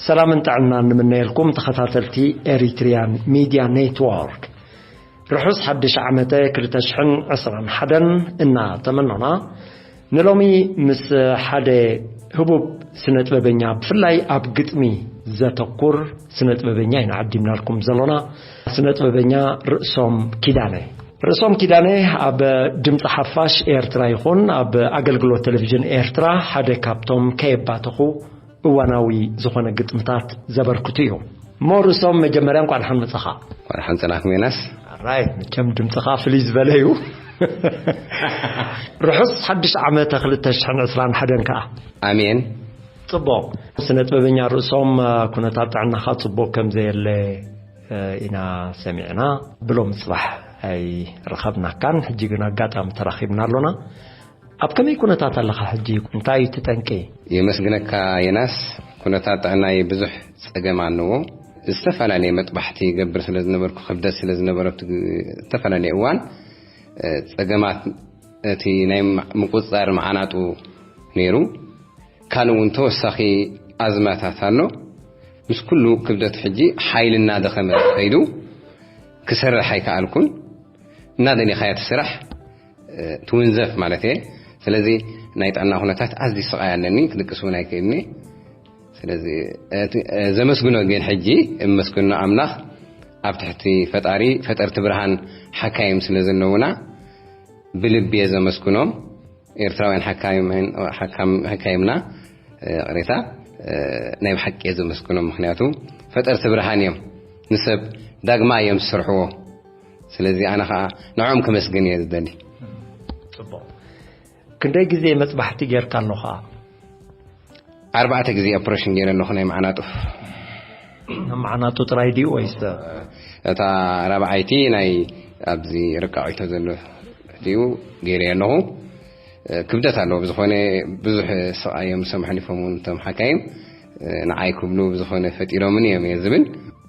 ሰላምን ጥዕናን ንምነየልኩም ተኸታተልቲ ኤሪትሪያን ሚድያ ኔትወርክ። ርሑስ ሓድሽ ዓመተ ክልተ ሽሕን ዕስራን ሓደን እናተመኖና፣ ንሎሚ ምስ ሓደ ህቡብ ስነ ጥበበኛ፣ ብፍላይ ኣብ ግጥሚ ዘተኩር ስነ ጥበበኛ ኢና ዓዲምናልኩም ዘሎና። ስነ ጥበበኛ ርእሶም ኪዳነ። ርእሶም ኪዳነ ኣብ ድምፂ ሓፋሽ ኤርትራ ይኹን ኣብ ኣገልግሎት ቴሌቪዥን ኤርትራ ሓደ ካብቶም ከየባተኹ እዋናዊ ዝኾነ ግጥምታት ዘበርክቱ እዩ። እሞ ርእሶም፣ መጀመርያ እንኳዕ ደሓን መጻኻ። እንኳዕ ደሓን ጸናሕኩም ዮናስ። ኣራይ፣ መቸም ድምጽኻ ፍልይ ዝበለ እዩ። ርሑስ ሓድሽ ዓመት ክልተ ሽሕን ዕስራን ሓደን ከኣ። ኣሜን። ጽቡቕ። ስነ ጥበበኛ ርእሶም፣ ኩነታት ጥዕናኻ ጽቡቕ ከም ዘየለ ኢና ሰሚዕና። ብሎም ጽባሕ ኣይረኸብናካን፣ ሕጂ ግን ኣጋጣሚ ተራኺብና ኣሎና። ኣብ ከመይ ኩነታት ኣለኻ ሕጂ? እንታይ እዩ እቲ ጠንቂ? የመስግነካ ዮናስ። ኩነታት ጥዕናይ ብዙሕ ጸገም ኣለዎ። ዝተፈላለየ መጥባሕቲ ይገብር ስለ ዝነበርኩ፣ ክብደት ስለ ዝነበረ፣ ኣብቲ ግ-፣ ዝተፈላለየ እዋን፣ እ፣ ጸገማት፣ እቲ ናይ ም-፣ ምቁጽጻር መዓናጡ ነይሩ። ካልእ እውን ተወሳኺ ኣዝማታት ኣሎ። ምስ ኩሉ ክብደት ሕጂ ሓይሊ እናደኸመ ከይዱ፣ ክሰርሕ ኣይከኣልኩን። እናደሊኻዮ ትስራሕ፣ እ፣ ትውንዘፍ ማለት እየ። ስለዚ ናይ ጥዕና ኩነታት ኣዝዩ ስቓይ ኣለኒ፣ ክድቅስ እውን ኣይክእልኒ። ስለዚ እቲ፣ እ፣ ዘመስግኖ ግን ሕጂ እመስግኖ ኣምላኽ ኣብ ትሕቲ ፈጣሪ ፈጠርቲ ብርሃን ሓካይም ስለ ዘለውና ብልቢ እየ ዘመስግኖም። ኤርትራውያን ሓካይም-፣ ሓካም-፣ ሓካይምና፣ እ፣ ቅሬታ፣ እ፣ ናይ ብሓቂ እየ ዘመስግኖም። ምኽንያቱ ፈጠርቲ ብርሃን እዮም፣ ንሰብ ዳግማ እዮም ዝሰርሕዎ። ስለዚ ኣነ ኸኣ ንዕኦም ከመስግን እየ ዝደሊ። ጽቡቕ። ክንደይ ግዜ መጽባሕቲ ጌርካ ኣለኻ? ኣርባዕተ ግዜ ኦፕሬሽን ገይረ ኣለኹ፣ ናይ መዓናጡ። ኣብ መዓናጡ ጥራይ ድዩ ወይስ? እታ ራብዓይቲ ናይ ኣብዚ ርቃዒቶ ዘሎ እዩ ገይረ ኣለኹ። ክብደት ኣለዎ፣ ብዝኾነ ብዙሕ ስቓይ እዮም ሰም ሓሊፎም እውን እቶም ሓካይም። ንዓይ ክብሉ ብዝኾነ ፈጢሮምን እዮም እየ ዝብል።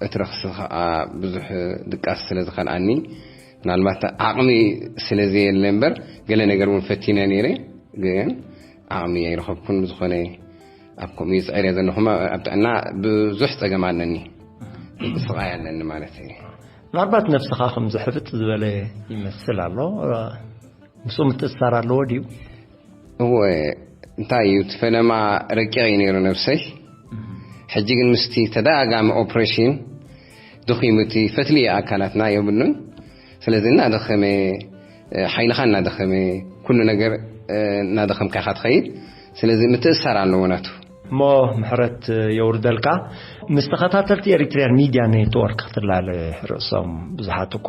እቲ ረኽሲ ኸዓ ብዙሕ ድቃስ ስለ ዝኸልኣኒ፣ ምናልባት ዓቕሚ ስለ ዘየለ እምበር፣ ገለ ነገር እውን ፈቲነ ነይረ፣ ግን ዓቕሚ ኣይረኸብኩን። ብዝኾነ ኣብ ከምኡ ይፅዕር እየ ዘለኹ። ኣብ ጥዕና ብዙሕ ፀገም ኣለኒ፣ ስቓይ ኣለኒ ማለት እዩ። ምናልባት ነብስኻ ከም ዝሕፍጥ ዝበለ ይመስል ኣሎ። ምስኡ ምትእስሳር ኣለዎ ድዩ? እወ፣ እንታይ እዩ፣ እቲ ፈለማ ረቂቕ እዩ ነይሩ ነብሰይ። ሕጂ ግን ምስቲ ተደጋጋሚ ኦፕሬሽን ድኺሙ፣ እቲ ፈትሊ ኣካላትና የብሉን። ስለዚ እናደኸመ፣ ሓይልኻ እናደኸመ፣ ኩሉ ነገር እናደኸምካ ኢኻ ትኸይድ። ስለዚ ምትእስሳር ኣለዎ ናቱ። እሞ ምሕረት የውርደልካ። ምስ ተኸታተልቲ ኤሪትሪያን ሚድያ ኔትወርክ ክትላለይ ርእሶም፣ ብዙሓት እኳ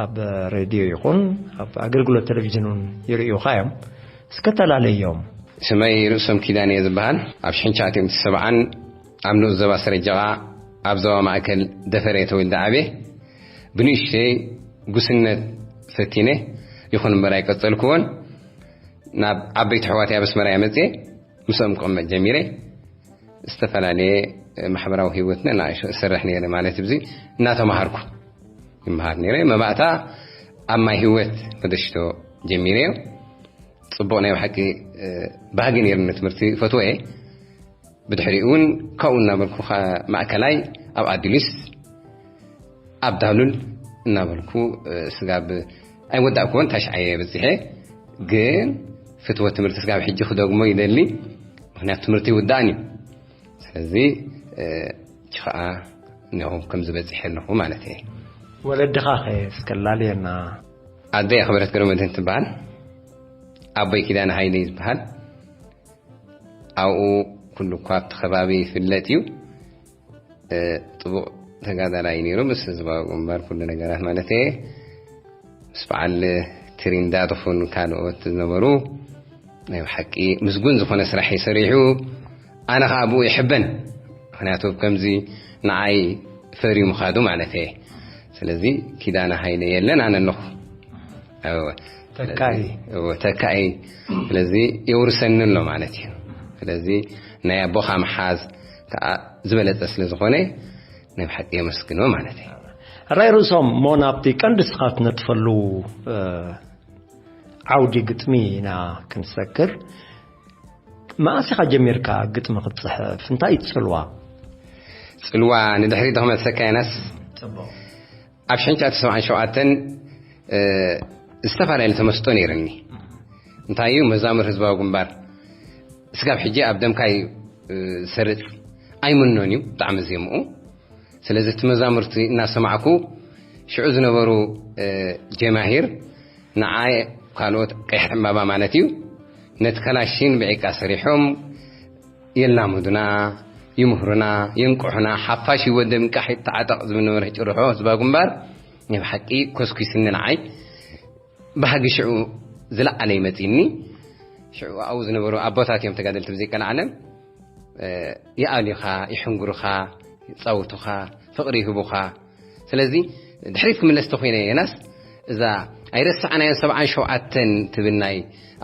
ኣብ ሬድዮ ይኹን ኣብ ኣገልግሎት ቴሌቪዥን እውን ይርእዩኻ እዮም። እስከ ተላለዮም። ስመይ ርእሶም ኪዳነ እየ ዝበሃል። ኣብ ሽሕን ትሽዓተ ሚእትን ሰብዓን ኣብ ንኡስ ዞባ ሰረጀቓ ኣብ ዞባ ማእከል ደፈረ እየ ተወልደ ዓብየ። ብንእሽተይ ጉስነት ፈቲነ፣ ይኹን እምበር ኣይቀጸልኩዎን። ናብ ዓበይቲ ኣሕዋተይ ኣብ ኣስመራ እየ መጽየ፣ ምስኦም ክቕመጥ ጀሚረ። ዝተፈላለየ ማሕበራዊ ህይወት ነናእሽቱ እሰርሕ ነይረ፣ ማለት እዚ እናተማሃርኩ ይመሃር ነይረ። መባእታ ኣብ ማይ ህይወት መደሽቶ ጀሚረዮ። ጽቡቕ ናይ ብሓቂ፣ እ፣ ባህጊ ነይሩኒ፣ ትምህርቲ ፈትወ እየ። ብድሕሪኡ እውን ካብኡ እናበልኩ ኸ-፣ ማእከላይ ኣብ ኣዲሊስ፣ ኣብ ዳሉል እናበልኩ፣ እ፣ ስጋብ ኣይወዳእኩዎን፣ ታሽዓየ በጺሐ። ግን ፍትወት ትምህርቲ ስጋብ ሕጂ ክደግሞ ይደሊ፣ ምኽንያቱ ትምህርቲ ይውዳእን እዩ። ስለዚ፣ እ፣ ሕጂ ኸኣ እነሆ ከም ዝበጺሐ ኣለኹ ማለት እየ። ወለድኻ ኸ እስከ ላልየና? ኣደይ ኣኽብረት ገብረመድህን ትበሃል። ኣቦይ ኪዳነ ሃይለ እዩ ዝበሃል። ኣብኡ ኩሉ እኳ ኣብቲ ከባቢ ይፍለጥ እዩ። እ፣ ጥቡቕ ተጋዳላይ ነይሩ፣ ምስ ህዝባዊ ግንባር ኩሉ ነገራት ማለት እየ። ምስ በዓል ትሪንዳ ትኹን ካልኦት ዝነበሩ ናይ ብሓቂ ምስጉን ዝኾነ ስራሕ እዩ ሰሪሑ። ኣነ ኸዓ ብኡ ይሕበን። ምኽንያቱ ከምዚ ንዓይ ፈርዩ ምኻዱ ማለት እየ። ስለዚ ኪዳነ ሃይለ የለን፣ ኣነ ኣለኹ። እወ። ተካኢ። እወ፣ ተካኢ። ስለዚ የውርሰኒ ኣሎ ማለት እዩ። ስለዚ ናይ ኣቦኻ ምሓዝ ከዓ ዝበለጸ ስለ ዝኾነ ናይ ብሓቂ የመስግኖ ማለት እዩ። ሕራይ ርእሶም፣ እሞ ናብቲ ቀንዲ ንስኻ ትነጥፈሉ፣ እ፣ ዓውዲ ግጥሚ ኢና ክንሰግር። መኣስ ኢኻ ጀሚርካ ግጥሚ ክትጽሕፍ? እንታይ እዩ ጽልዋ? ጽልዋ ንድሕሪት ክመልሰካ ዮናስ። ጽቡቕ። ኣብ ሽሕን ትሽዓተ ሰብዓን ሸውዓተን ዝተፈላለየ ተመስጦ ነይርኒ። እንታይ እዩ መዛሙር ህዝባዊ ግንባር ስጋብ ሕጂ ኣብ ደምካይ ዝሰርጽ ኣይምኖን እዩ ብጣዕሚ ዜምኡ። ስለዚ እቲ መዛሙርቲ እናሰማዕኩ ሽዑ ዝነበሩ ጀማሂር ንዓይ ካልኦት ቀይሕ ዕምባባ ማለት እዩ ነቲ ከላሽን ብዒቃ ሰሪሖም የላምዱና፣ ይምህሩና፣ የንቅሑና። ሓፋሽ ይወደብ እንቃሕ ይተዓጠቕ ዝብል ነበረ ጭርሖ ህዝባዊ ግንባር። ናይ ብሓቂ ኮስኪስኒ ንዓይ። ባህጊ ሽዑ ዝለዓለ ይመጺኒ። ሽዑ ኣብኡ ዝነበሩ ኣቦታት እዮም ተጋደልቲ ብዘይቀልዓለም ይኣልዩኻ፣ ይሕንግሩኻ፣ ይጻውቱኻ፣ ፍቕሪ ይህቡኻ። ስለዚ ድሕሪት ክምለስ ተኾይነ የናስ እዛ ኣይረሳዕናዮን ሰብዓን ሸውዓተን ትብል ናይ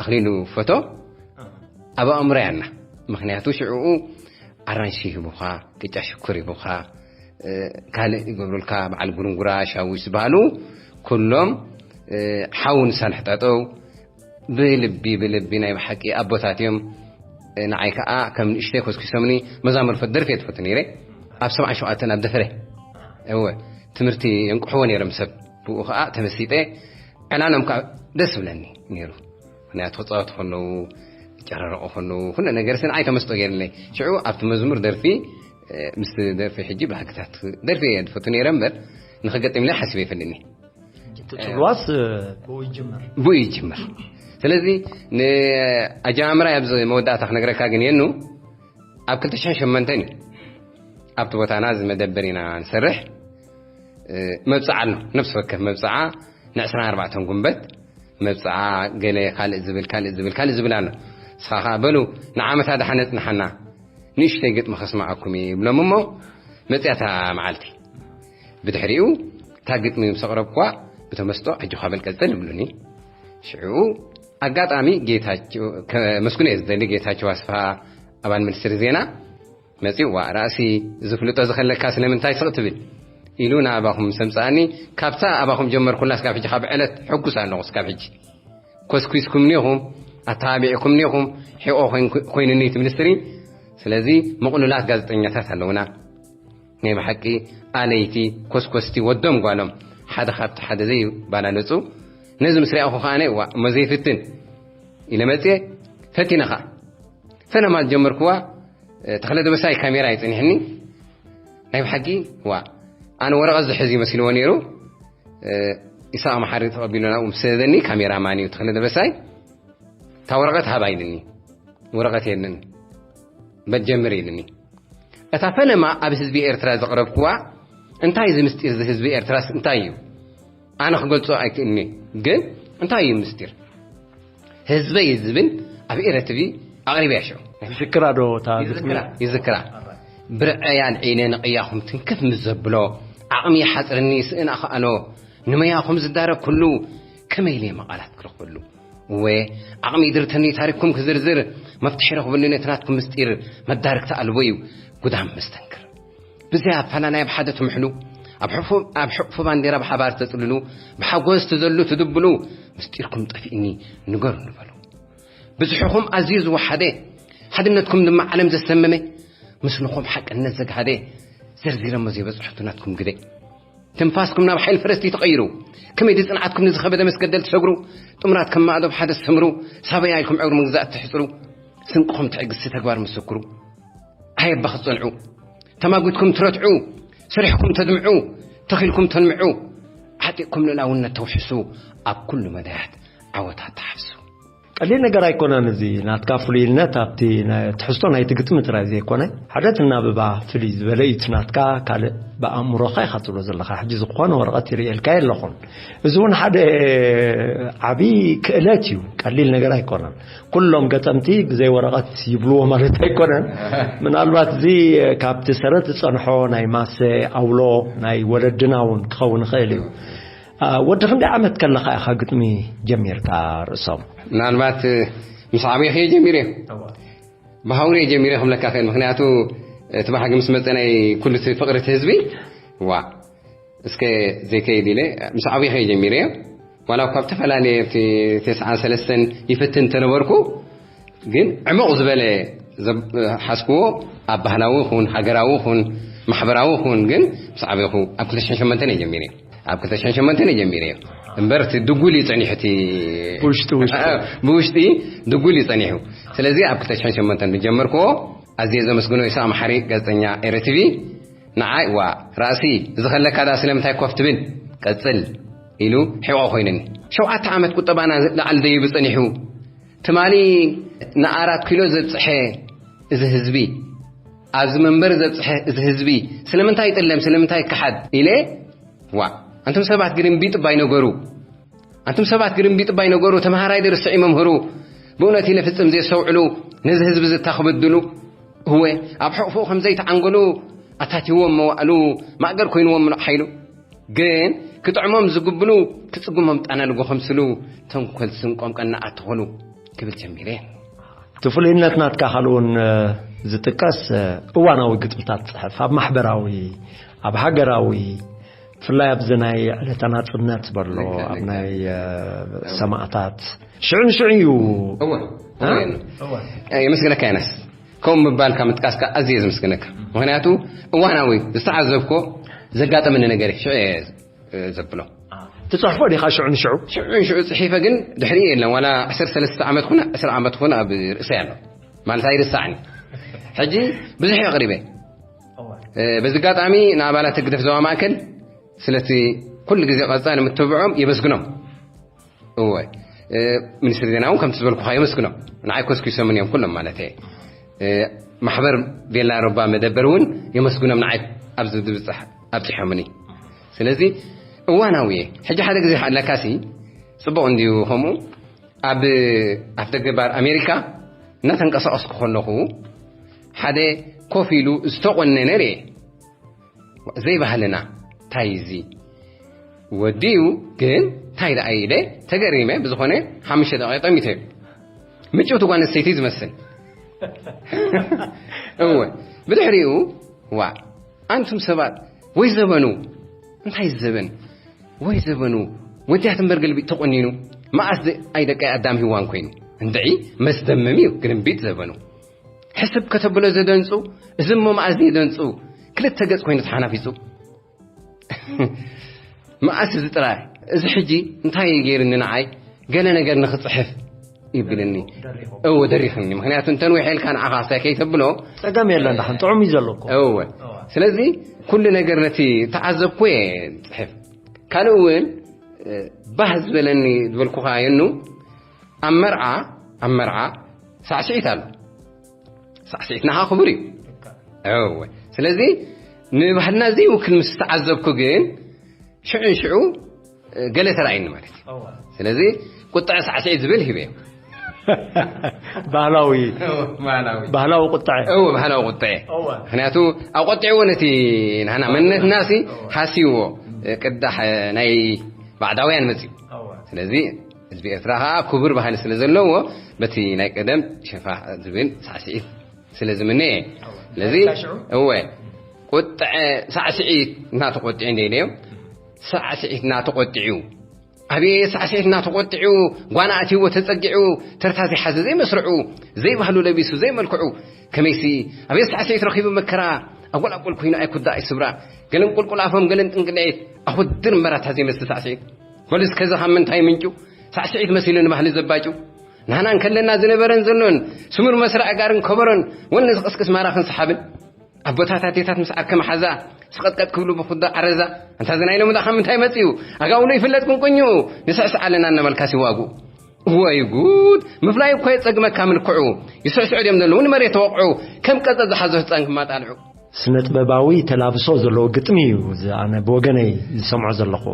ኣኽሊሉ ፎቶ ኣብ ኣእምሮ ያና። ምኽንያቱ ሽዕኡ ኣራንሺ ይህቡኻ፣ ቅጫ ሽኩር ይህቡኻ፣ ካልእ ይገብሩልካ፣ በዓል ጉርንጉራ፣ ሻዊሽ ዝበሃሉ ኩሎም ሓውን ሳልሕ ጠጠው ብልቢ ብልቢ ናይ ብሓቂ ኣቦታት እዮም። ንዓይ ከዓ ከም ንእሽተይ ኮስኪሶምኒ መዛሙር ፈ- ደርፊ እየ ትፈቱ ነይረ። ኣብ ሰብዓን ሸውዓተን ኣብ ደፈረ እወ ትምህርቲ የንቅሕዎ ነይሮም ሰብ። ብኡ ከዓ ተመሲጠ ዕላሎም ከዓ ደስ ብለኒ ነይሩ። ምክንያቱ ክፃወቱ ከለዉ ጨረረቑ ከለዉ ኩሉ ነገር ስ ንዓይ ተመስጦ ገይርለይ። ሽዑ ኣብቲ መዝሙር ደርፊ ምስ ደርፊ ሕጂ ባህግታት ደርፊ እየ ዝፈቱ ነይረ እምበር ንክገጥምለይ ሓሲበ ይፈልኒ። ትጽልዋስ ብኡ ይጅምር። ብኡ ይጅምር። ስለዚ ንኣጀማምራ ኣብዚ መወዳእታ ክነግረካ ግን የኑ ኣብ ክልተ ሽሕን ሸሞንተን እዩ ኣብቲ ቦታና እዚ መደበር ኢና ንሰርሕ። መብፅዓ ኣሎ፣ ነብሲ ወከፍ መብፅዓ ን ዕስራን ኣርባዕተን ጉንበት መብፅዓ ገለ ካልእ ዝብል ካልእ ዝብል ካልእ ዝብል ኣሎ። ንስኻ ከዓ በሉ ንዓመታ ደሓነ ፅንሓና ንእሽተይ ግጥሚ ከስማዓኩም እየ ይብሎም እሞ መፅያታ መዓልቲ ብድሕሪኡ እታ ግጥሚ ምስ ኣቕረብኩዋ ብተመስጦ ኣጆኻ በል ቀፅል ይብሉኒ። ሽዑ ኣጋጣሚ ጌታቸው ከመስግኖ እየ ዝደሊ። ጌታቸው ኣስፍሃ ኣባል ሚኒስትሪ ዜና መፂኡ ዋ ራእሲ ዝፍልጦ ዝኸለካ ስለምንታይ ስቕ ትብል ኢሉ ንኣባኹም ምስ ኣምፅኣኒ ካብታ ኣባኹም ጀመርኩላ ስካብ ሕጂ ካብ ዕለት ሕጉስ ኣለኹ። ስካብ ሕጂ ኮስኩስኩምኒ ኢኹም፣ ኣተባቢዕኩምኒ ኢኹም። ሒቆ ኮይንኒ እቲ ሚኒስትሪ። ስለዚ ምቕሉላት ጋዜጠኛታት ኣለውና። ናይ ብሓቂ ኣለይቲ ኮስኮስቲ ወዶም ጓሎም ሓደ ካብቲ ሓደ ዘይባላለፁ። ነዚ ምስ ሪኣኹ ከዓነ ዋ እሞ ዘይፍትን ኢለ መፅየ። ፈቲነ ከዓ ፈለማ ዝጀመርክዋ ተኽለ ደበሳይ ካሜራ ይፅኒሕኒ። ናይ ብሓቂ ዋ ኣነ ወረቐት ዝሕዝ ይመሲልዎ ነይሩ። ኢሳቕ መሓሪ ተቐቢሉ ናብኡ ምስ ሰደደኒ ካሜራ ማን እዩ ተኽለ ደበሳይ እታ ወረቐት ሃባ ኢልኒ። ወረቐት የለን በል ጀምር ኢልኒ። እታ ፈለማ ኣብ ህዝቢ ኤርትራ ዘቕረብክዋ እንታይ እዚ ምስጢር እዚ ህዝቢ ኤርትራስ እንታይ እዩ? ኣነ ክገልጾ ኣይክእልኒ። ግን እንታይ እዩ ምስጢር ህዝበይ ዝብል ኣብ ኤረ ቲቪ ኣቕሪበያ ሽዑ። ይዝክራ ዶ እታ ግጥሚ? ይዝክራ። ይዝክራ። ብርዐይ ኣልዒለ ንቕያኹም ትንክፍ ምስ ዘብሎ ዓቕሚ ይሓጽረኒ ስእን ኣኽኣሎ ንመያኹም ዝዳረግ ኩሉ ከመይ ኢለ መቓላት ክረኽበሉ እወ ዓቕሚ ይድርተኒ ታሪክኩም ክዝርዝር መፍትሒ ረኽበሉ ነቲ ናትኩም ምስጢር መዳርግቲ ኣልቦ እዩ ጉዳም መስተንክር ብዘይ ኣፈላላይ ኣብ ሓደ ትምሕሉ ኣብ ሕፉ ባንዴራ ብሓባር ተጽልሉ ብሓጎስ ትዘሉ ትድብሉ ምስጢርኩም ጠፊእኒ ንገሩኒ በሉ ብዝሕኹም ኣዝዩ ዝወሓደ ሓድነትኩም ድማ ዓለም ዘሰመመ ምስልኹም ሓቅነት ዘግሃደ ዘርዚረሞ ዘይበጽሐቱ ናትኩም ግደ ትንፋስኩም ናብ ሓይል ፈረስቲ ተቐይሩ ከመይ ድጽንዓትኩም ንዝኸበደ መስገደል ትሰግሩ ጥሙራት ከም ማእዶ ብሓደ ትሰምሩ ሳበያ ኢልኩም ዕግሪ ምግዛእ ትሕጽሩ ስንቅኹም ትዕግስቲ ተግባር ምስክሩ ኣየባ ክትጸንዑ ተማጒትኩም ትረትዑ ሰሪሕኩም ተድምዑ ተኺልኩም ተልምዑ ዓጢቕኩም ልእላውነት ተውሕሱ ኣብ ኩሉ መዳያት ዓወታት ተሓፍሱ ቀሊል ነገር ኣይኮነን እዚ ናትካ ፍሉይነት ኣብቲ ትሕዝቶ ናይቲ ግጥሚ ጥራይ ዘይኮነ ሓደ ትናብባ ፍልይ ዝበለ እዩ እቲ ናትካ ካልእ ብኣእምሮኻ ኢኻ ትብሎ ዘለኻ ሕጂ ዝኾነ ወረቐት ይርእየልካ የለኹን እዚ እውን ሓደ ዓብዪ ክእለት እዩ ቀሊል ነገር ኣይኮነን ኩሎም ገጠምቲ ብዘይ ወረቐት ይብልዎ ማለት ኣይኮነን ምናልባት እዚ ካብቲ ሰረት ዝፀንሖ ናይ ማሰ ኣውሎ ናይ ወለድና እውን ክኸውን ይኽእል እዩ ወዲ ክንደይ ዓመት ከለኻ ኢኻ ግጥሚ ጀሚርካ ርእሶም? ምናልባት ምስ ዓብየ ከየ ጀሚረ ብሃውሪ ጀሚረ ክብለካ ክእል ምክንያቱ እቲ ባህጊ ምስ መፀ ናይ ኩሉ እቲ ፍቅሪ እቲ ህዝቢ ዋ እስከ ዘይከይድ ኢለ ምስ ዓብየ ከየ ጀሚረ ዋላ እኳ ብተፈላለየ ኣብቲ ተስዓን ሰለስተን ይፍትን ተነበርኩ ግን ዕሙቕ ዝበለ ሓስክዎ ኣብ ባህላዊ ኹን ሃገራዊ ኹን ማሕበራዊ ኹን ግን ምስ ዓበኹ ኣብ ክልተ ሽሕን ሸሞንተን እየ ጀሚረ ኣብ ክልተ ሽሕን ሸሞንተን እየ ጀሚረ እምበር እቲ ድጉል እዩ ጸኒሑ እቲ ብውሽጢ ውሽጢ ብውሽጢ ድጉል እዩ ጸኒሑ። ስለዚ ኣብ ክልተ ሽሕን ሸሞንተን ዝጀመርክዎ ኣዝየ ዘመስግኖ ይስሐቅ መሓሪ ጋዜጠኛ ኤረቲቪ ንዓይ ዋ ራእሲ እዚ ከለካ ዳ ስለምንታይ ኮፍ ትብል ቀጽል ኢሉ ሕቆ ኮይኑኒ። ሸውዓተ ዓመት ቁጠባና ላዕሊ ደይቡ ጸኒሑ ትማሊ ንኣራት ኪሎ ዘብጽሐ እዚ ህዝቢ ኣብዚ መንበር ዘብጽሐ እዚ ህዝቢ ስለምንታይ ይጥለም ስለምንታይ ይከሓድ ኢለ ዋ ኣንቱም ሰባት ግርምቢጥ ባይ ነገሩ ኣንቱም ሰባት ግርምቢጥ ባይ ነገሩ ተምሃራይ ድርስዒ መምህሩ ብእውነት ኢለ ፍጽም ዘየስተውዕሉ ነዚ ህዝቢ ዝታኽብድሉ እወ ኣብ ሕቕፍኡ ከም ዘይተዓንገሉ ኣታቲዎም መዋእሉ ማእገር ኮይንዎም ምሉእ ሓይሉ ግን ክጥዕሞም ዝግብሉ ክጽጉሞም ጣና ልጎ ከምስሉ ተንኮል ስንቆም ቀና ኣትኾሉ ክብል ጀሚረ። እቲ ፍሉይነት ናትካ ካልኡን ዝጥቀስ እዋናዊ ግጥምታት ጽሕፍ ኣብ ማሕበራዊ ኣብ ሃገራዊ ብፍላይ ኣብዚ ናይ ዕለተ ናጽነት ዝበሎ ኣብ ናይ ሰማእታት ሽዑ ንሽዑ እዩ እወ የመስግነካ ያነስ ከምኡ ምባልካ ምጥቃስካ ኣዝየ ዘመስግነካ ምክንያቱ እዋናዊ ዝተዓዘብኮ ዘጋጠመኒ ነገር ሽዑ ዘብሎ ትጽሕፎ ዲኻ ሽዑ ንሽዑ ሽዑ ንሽዑ ጽሒፈ ግን ድሕሪ የለን ዋላ 13 ዓመት ኩነ 10 ዓመት ኩነ ኣብ ርእሰይ ኣሎ ማለት ኣይርሳዕኒ ሕጂ ብዙሕ የቕሪበ በዚ ኣጋጣሚ ንኣባላት ህግደፍ ዞባ ማእከል ስለቲ ኩሉ ግዜ ቀጻሊ ምትብዖም የመስግኖም እወ ሚኒስትሪ ዜና እውን ከምቲ ዝበልኩኻ የመስግኖም ንዓይ ኮስኪሶምን እዮም ኩሎም ማለት እየ ማሕበር ቤላ ሮባ መደበር እውን የመስግኖም ንዓይ ኣብዚ ዝብፅሕ ኣብፂሖምኒ ስለዚ እዋናዊ እየ ሕጂ ሓደ ግዜ ኣለካሲ ፅቡቕ እንድዩ ከምኡ ኣብ ኣፍ ደገ ባር ኣሜሪካ እናተንቀሳቐስኩ ከለኹ ሓደ ኮፍ ኢሉ ዝተቖነነ ርኤ ዘይባህልና ታይ እዚ ወዲኡ ግን ታይ ደኣ ኢለ ተገሪመ ብዝኾነ ሓሙሽተ ደቂቃ ጠሚተ እዩ ምጭውቲ ጓል ኣንስተይቲ ዝመስል እወ ብድሕሪኡ ዋ ኣንቱም ሰባት ወይ ዘበኑ እንታይ ዘበን ወይ ዘበኑ ወዲያት እምበር ገልቢጥ ተቆኒኑ መኣስ ኣይ ደቂ ኣዳም ሂዋን ኮይኑ እንድዒ መስደምም እዩ ግርምቢጥ ዘበኑ ሕስብ ከተብሎ ዘደንጹ እዚ እሞ መኣስ ደንጹ ክልተ ገጽ ኮይኑ ተሓናፊጹ መኣስ እዚ ጥራይ እዚ ሕጂ እንታይ ገይርኒ ንዓይ ገለ ነገር ንክጽሕፍ ይብልኒ እወ ደሪኽኒ ምክንያቱ እንተን ውሒልካ ንዓኻ ሳይ ከይተብሎ ጸገም የለን ዳሕን ጥዑም እዩ ዘሎ እኮ እወ ስለዚ ኩሉ ነገር ነቲ ተዓዘብኩ እየ ጽሕፍ ካልእ እውን ባህ ዝበለኒ ዝበልኩኻ የኑ ኣብ መርዓ ኣብ መርዓ ሳዕስዒት ኣሎ ሳዕስዒትና ከዓ ክቡር እዩ እወ ስለዚ ንባህልና ዘይውክል ምስ ተዓዘብኩ ግን ሽዑ ሽዑ ገለ ተራእየኒ ማለት እዩ ስለዚ ቁጥዐ ሳዕስዒት ዝብል ሂበ ባህላዊ ባህላዊ ቁጥዐ እወ ባህላዊ ቁጥዐ ምክንያቱ ኣቆጢዕዎ ነቲ ናና መንነትና ሲ ሃስይዎ ቅዳሕ ናይ ባዕዳውያን መፅዩ ስለዚ ህዝቢ ኤርትራ ከዓ ክቡር ባህሊ ስለ ዘለዎ በቲ ናይ ቀደም ሸፋ ዝብል ሳዕስዒት ስለ ዝምነ እየ ስለዚ እወ ቁጥዐ ሳዕስዒት እናተቆጢዑ እንደ ኢለዮም ሳዕስዒት እናተቆጢዑ ኣብየ ሳዕስዒት እናተቆጢዑ ጓና ኣትይዎ ተጸጊዑ ተርታ ዘይሓዘ ዘይመስርዑ ዘይባህሉ ለቢሱ ዘይመልክዑ ከመይሲ ኣብየ ሳዕስዒት ረኺቡ መከራ ኣጎላቁል ኮይኑ ኣይኩዳ ኣይስብራ ገለን ቁልቁል ኣፎም ገለን ጥንቅንዒት ኣኹድር እምበራታ ዘይመስል ሳዕስዒት በሉ እስከ እዚ ካብ ምንታይ ምንጩ ሳዕስዒት መሲሉ ንባህሊ ዘባጩ ናህና እንከለና ዝነበረን ዘሎን ስሙር መስርዕ ጋርን ከበሮን ወኒ ዝቕስቅስ ማራኽን ሰሓብን ኣቦታት ኣዴታት ምስ ዓርከ መሓዛ ስቐጥቀጥ ክብሉ ብኹዳ ዓረዛ እንታ ዝናይ ሎሚ ዳ ካብ ምንታይ መፅኡ ኣጋውሉ ይፍለጥ ቁንቁኝኡ ንስዕስዕ ኣለና እናበልካ ሲዋጉ ወይ ጉድ ምፍላይ እኮ የፀግመካ ምልክዑ ይስዕስዑ ድዮም ዘለዉ ንመሬት ተወቕዑ ከም ቀፀ ዝሓዞ ህፃን ክማጣልዑ ስነ ጥበባዊ ተላብሶ ዘለዎ ግጥሚ እዩ እዚ ኣነ ብወገነይ ዝሰምዖ ዘለኹ።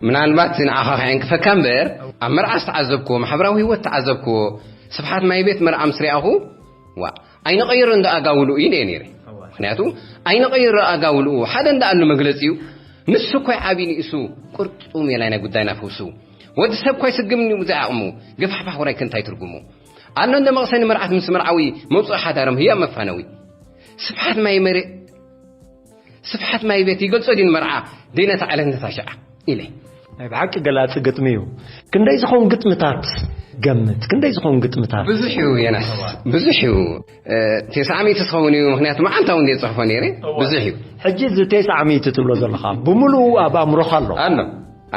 ምናልባት ንዓኻ ከዕንቅፈካ እምበር ኣብ መርዓ ዝተዓዘብክዎ፣ ማሕበራዊ ህይወት ዝተዓዘብክዎ፣ ስፍሓት ማይ ቤት መርዓ ምስ ርኣኹ ዋ ኣይንቐይሮ እንዳ ኣጋውልኡ ኢለ እየ ነይረ። ምክንያቱ ኣይንቐይሮ ኣጋውልኡ ሓደ እንዳ ኣሉ መግለጺ እዩ። ንሱ እኮ ዓብዪ ንእሱ ቅርጹ ሜላይ ናይ ጉዳይና ፈውሱ። ወዲ ሰብ እኮ ኣይስግምን እዩ ብዘይ ዓቕሙ። ገፋሕፋሕ ውራይ ከ እንታይ ትርጉሙ? ኣሎ እንደ መቕሰኒ መርዓት ምስ መርዓዊ መውፅኢ ሓዳሮም ህያብ መፋነዊ። ስፍሓት ማይ መሬ ስፍሓት ማይ ቤት ይገልጾ ድዩ ንመርዓ ደይነታ ዕለት ነታ ሽዓ ኢለ ናይ ብሓቂ ገላፂ ግጥሚ እዩ። ክንደይ ዝኾን ግጥምታት ገምት፣ ክንደይ ዝኾን ግጥምታት? ብዙሕ እዩ። የናስ ብዙሕ እዩ። ቴስዓ ሚእቲ ዝኸውን እዩ። ምክንያቱ መዓንታ እውን ፅሕፎ ነይረ። ብዙሕ እዩ። ሕጂ እዚ ቴስዓ ሚእቲ ትብሎ ዘለኻ ብምሉኡ ኣብ ኣእምሮኻ ኣሎ? ኣሎ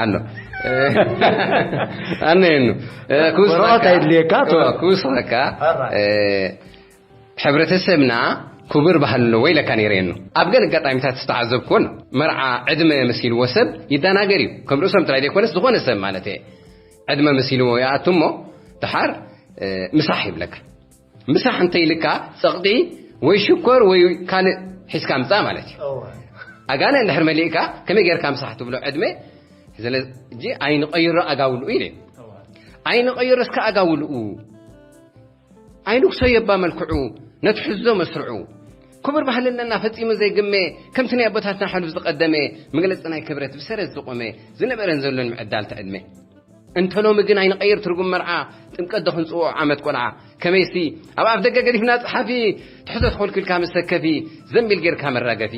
ኣሎ። ኣነየኑ ክውስኸካ ክውስኸካ ሕብረተሰብና ክቡር ባህሊ ኣለዎ ኢለካ ነይረ። የኑ ኣብ ገለ ኣጋጣሚታት ዝተዓዘብኩን መርዓ ዕድመ መሲልዎ ሰብ ይደናገር እዩ። ከም ርእሶም ጥራይ ዘይኮነስ ዝኾነ ሰብ ማለት እየ። ዕድመ መሲልዎ ይኣቱ እሞ ድሓር ምሳሕ ይብለካ። ምሳሕ እንተ ኢልካ ጸቕጢ ወይ ሽኮር ወይ ካልእ ሒዝካ ምጻእ ማለት እዩ። ኣጋነ እንድሕር መሊእካ ከመይ ጌርካ ምሳሕ ትብሎ ዕድመ? ስለዚ ኣይንቐይሮ ኣጋውልኡ ኢለ። ኣይንቐይሮ እስከ ኣጋውልኡ። ኣይንጉሰዮ እባ መልክዑ፣ ነቲ ሕዞ መስርዑ። ክቡር ባህሊ ኣለና ፈጺሙ ዘይግመ፣ ከምቲ ናይ ኣቦታትና ሕሉፍ ዝቐደመ፣ መግለጺ ናይ ክብረት ብሰረት ዝቖመ፣ ዝነበረን ዘሎን ምዕዳልቲ ዕድመ። እንተ ሎሚ ግን ኣይንቐይር ትርጉም መርዓ፣ ጥምቀት ዶ ክንጽውዖ ዓመት ቆልዓ? ከመይሲ ኣብ ኣፍ ደገ ገዲፍና ጸሓፊ፣ ትሕዞ ተኾልኪልካ ምስ ሰከፊ፣ ዘንቢል ጌርካ መራገፊ።